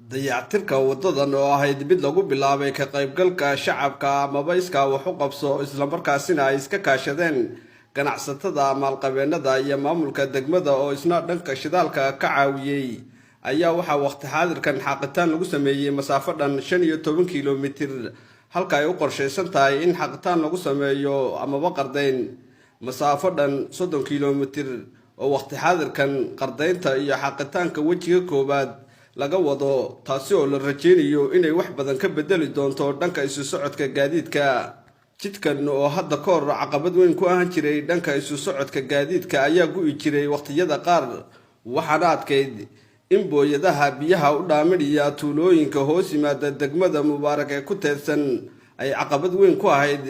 Dayactirka wadadan oo ahayd mid lagu bilaabay ka qaybgalka shacabka amaba iskaa wax u qabso, islamarkaasina ay iska kaashadeen ganacsatada, maalqabeenada iyo maamulka degmada oo isna dhanka shidaalka ka caawiyey, ayaa waxaa waqti xaadirkan xaaqitaan lagu sameeyey masaafo dhan 15 kilomitir, halka ay u qorshaysan tahay in xaqitaan lagu sameeyo amaba qardayn masaafo dhan 30 kilomitir, oo waqti xaadirkan qardaynta iyo xaqitaanka wejiga koowaad laga wado, taasi oo la rajeynayo inay wax badan ka bedeli doonto dhanka isu socodka gaadiidka. Jidkan oo hadda ka hor caqabad weyn ku ahaan jiray dhanka isu socodka gaadiidka ayaa gu'i jiray waqtiyada qaar, waxaana adkayd in booyadaha biyaha u dhaaminaya tuulooyinka hoos yimaada degmada Mubaarak ee ku teedsan ay caqabad weyn ku ahayd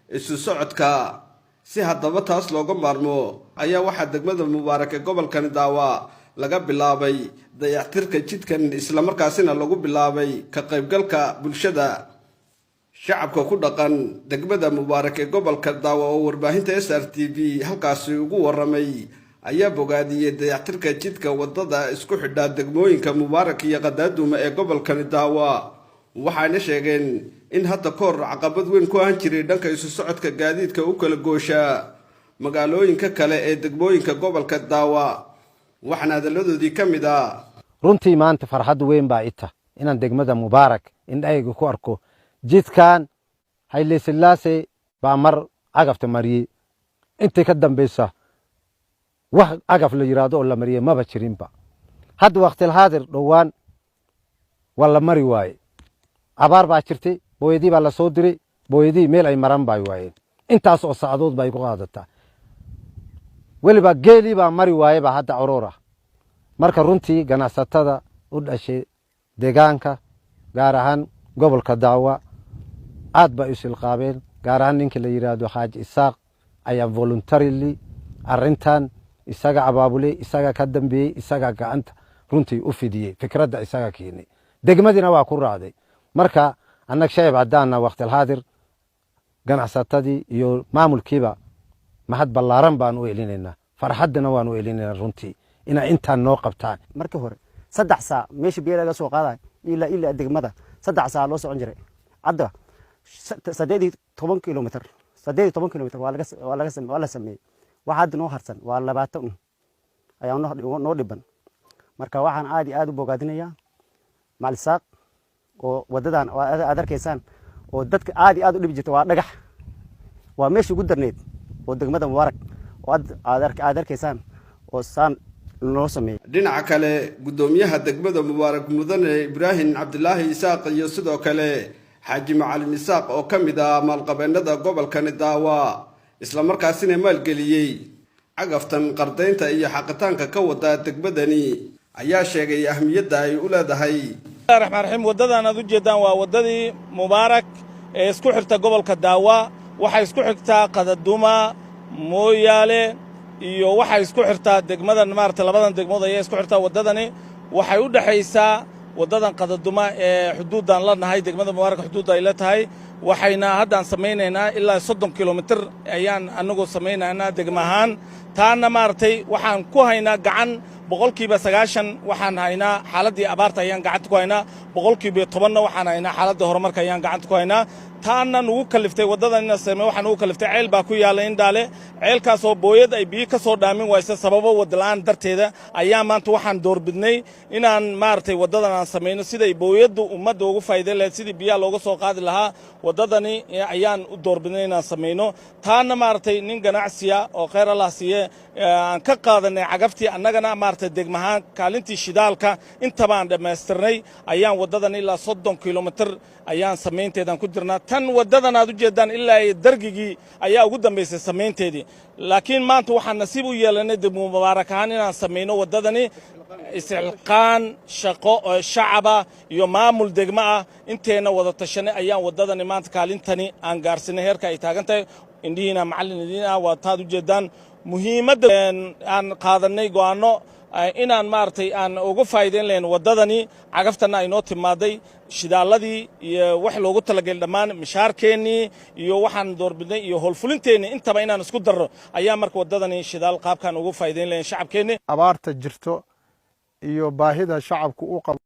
isu socodka. Si haddaba taas looga maarmo ayaa waxaa degmada Mubaarak ee gobolkani Daawa laga bilaabay dayactirka jidkan, islamarkaasina lagu bilaabay ka qaybgalka bulshada. Shacabka ku dhaqan degmada Mubaarak ee gobolka Daawa oo warbaahinta SRTV halkaasi ugu waramay ayaa bogaadiyey dayactirka jidka wadada isku xidha degmooyinka Mubaarak iyo Qadaaduma ee gobolkani Daawa, waxayna sheegeen in hadda ka hor caqabad weyn ku ahan jiray dhanka isu socodka gaadiidka u kala goosha magaalooyinka kale ee degmooyinka gobolka Daawa. Waxaana hadalladoodii ka mid ah: Runtii maanta farxad weyn baa ita inaan degmada Mubaarak indhahayga ku arko. Jidkan Hayle Sillaase baa mar cagafta mariyey. Intii ka dambaysa wax cagaf la yidhaahdo oo la mariyey maba jirinba. Hadda waqtilxaadir dhowaan waa la mari waaye. Abaar baa jirtay, booyadii baa la soo diray, booyadii meel ay maran bay waayeen. Intaas oo sacdood bay ku qaadataa. Weliba geelii baa mari waaye baa hadda coroor ah. Marka runtii ganacsatada u dhashay deegaanka, gaar ahaan gobolka Daawa, aad bay u silqaabeen. Gaar ahaan ninka la yidhaahdo Xaaji Isaaq ayaa voluntarily arrintan isaga abaabulay, isaga ka dambeeyey, isaga gacanta runtii u fidiyey, fikradda isaga keenay, degmadiina waa ku raacday. Marka annaga shacib haddaana waqtilxaadir ganacsatadii iyo maamulkiiba mahad ballaaran baan u elinaynaa, farxaddana waan u elinaynaa runtii inay intaan noo qabtaan. Markii hore 3 saac meesha biyo laga soo qaadayo ilaa degmada 3 saac loo socon jiray. Hadda 18 kilomitr, 18 kilomitr waa la sameeyey. Waxa hadda noo harsan waa 20 un ayaa noo dhiban. Marka waxaan aad iyo aad u bogaadinayaa Macalisaaq oo wadadan aad arkaysaan oo dadka aad iyo aad u dhibi jirta. Waa dhagax, waa meesha ugu darneyd oo degmada Mubaarak oo aad arkaysaan oo saan noo sameeyey. Dhinaca kale, guddoomiyaha degmada Mubaarak, mudane Ibraahim Cabdilaahi Isaaq, iyo sidoo kale Xaaji Macalin Isaaq oo ka mid ah maalqabeennada gobolkani Daawa, islamarkaasina maalgeliyey cagaftan qardaynta iyo xaqitaanka ka wada degmadani, ayaa sheegay ahmiyadda ay u leedahay. Raxmaan raxiim. Waddadan aad u jeeddaan waa waddadii Mubaarak ee isku xirta gobolka Daawa. Waxay isku xigtaa Qadaduma, Mooyaale iyo waxay isku xirtaa degmadan maarata. Labadan degmood ayay isku xirtaa waddadani. Waxay u dhexaysaa waddadan Qadaduma ee xuduuddan la nahay degmada Mubaarak, xuduudda ay la tahay. Waxayna haddaan samaynaynaa ilaa 30 kilomitir ayaan annagu samaynaynaa degma ahaan. Taana maaragtay waxaan ku haynaa gacan 90%. Waxaan haynaa xaaladdii abaarta ayaan gacanta ku haynaa, 10%-na waxaan haynaa xaaladdii horumarka ayaan gacanta ku haynaa. Taana nugu kaliftay waddadan ina samey, waxaa nugu kaliftay ceel baa ku yaalla Indhaale, ceelkaasoo booyad ay biyo ka soo dhaamin waysa sababo wadala'aan darteeda. Ayaa maanta waxaan doorbidnay inaan maaragtay waddadan aan samayno siday booyaddu ummadda ugu faa'iidayn lahayd, sidii biyaha looga soo qaadi lahaa. Waddadani ayaan u doorbidnay inaan samayno. Taana maaragtay nin ganacsiya oo khayr Allah siiye aan ka qaadanay cagaftii, annagana maaragtay degmahaan kaalintii shidaalka intaba aan dhammaystirnay, ayaan waddadan ilaa 30 kilomitir ayaan samaynteedan ku jirnaa. Tan waddadan aad u jeeddaan ilaa dargigii ayaa ugu dambaysay samaynteedii, laakiin maanta waxaan nasiib u yeelanay degmo Mubaarak ahaan inaan samayno waddadani. Isxilqaan shaqo oo shacaba iyo maamul degmo ah inteenna wada tashanay ayaan waddadani maanta kaalintani aan gaarsinay heerka ay taagan tahay. Indhihiina macallin idiin ah, waa taad u jeeddaan. Muhiimadda aan qaadannay go'aanno inaan maaragtay aan uga faa'iidayn lahayn waddadani, cagaftanna ay noo timaaday, shidaalladii iyo wax loogu talagelay dhammaan, mishaarkeennii iyo waxaan doorbidnay iyo howlfulinteennii intaba inaan isku darro ayaa marka waddadani shidaal qaabkaan ugu faa'iidayn lahayn shacabkeenni. Abaarta jirto iyo baahida shacabku u qabo.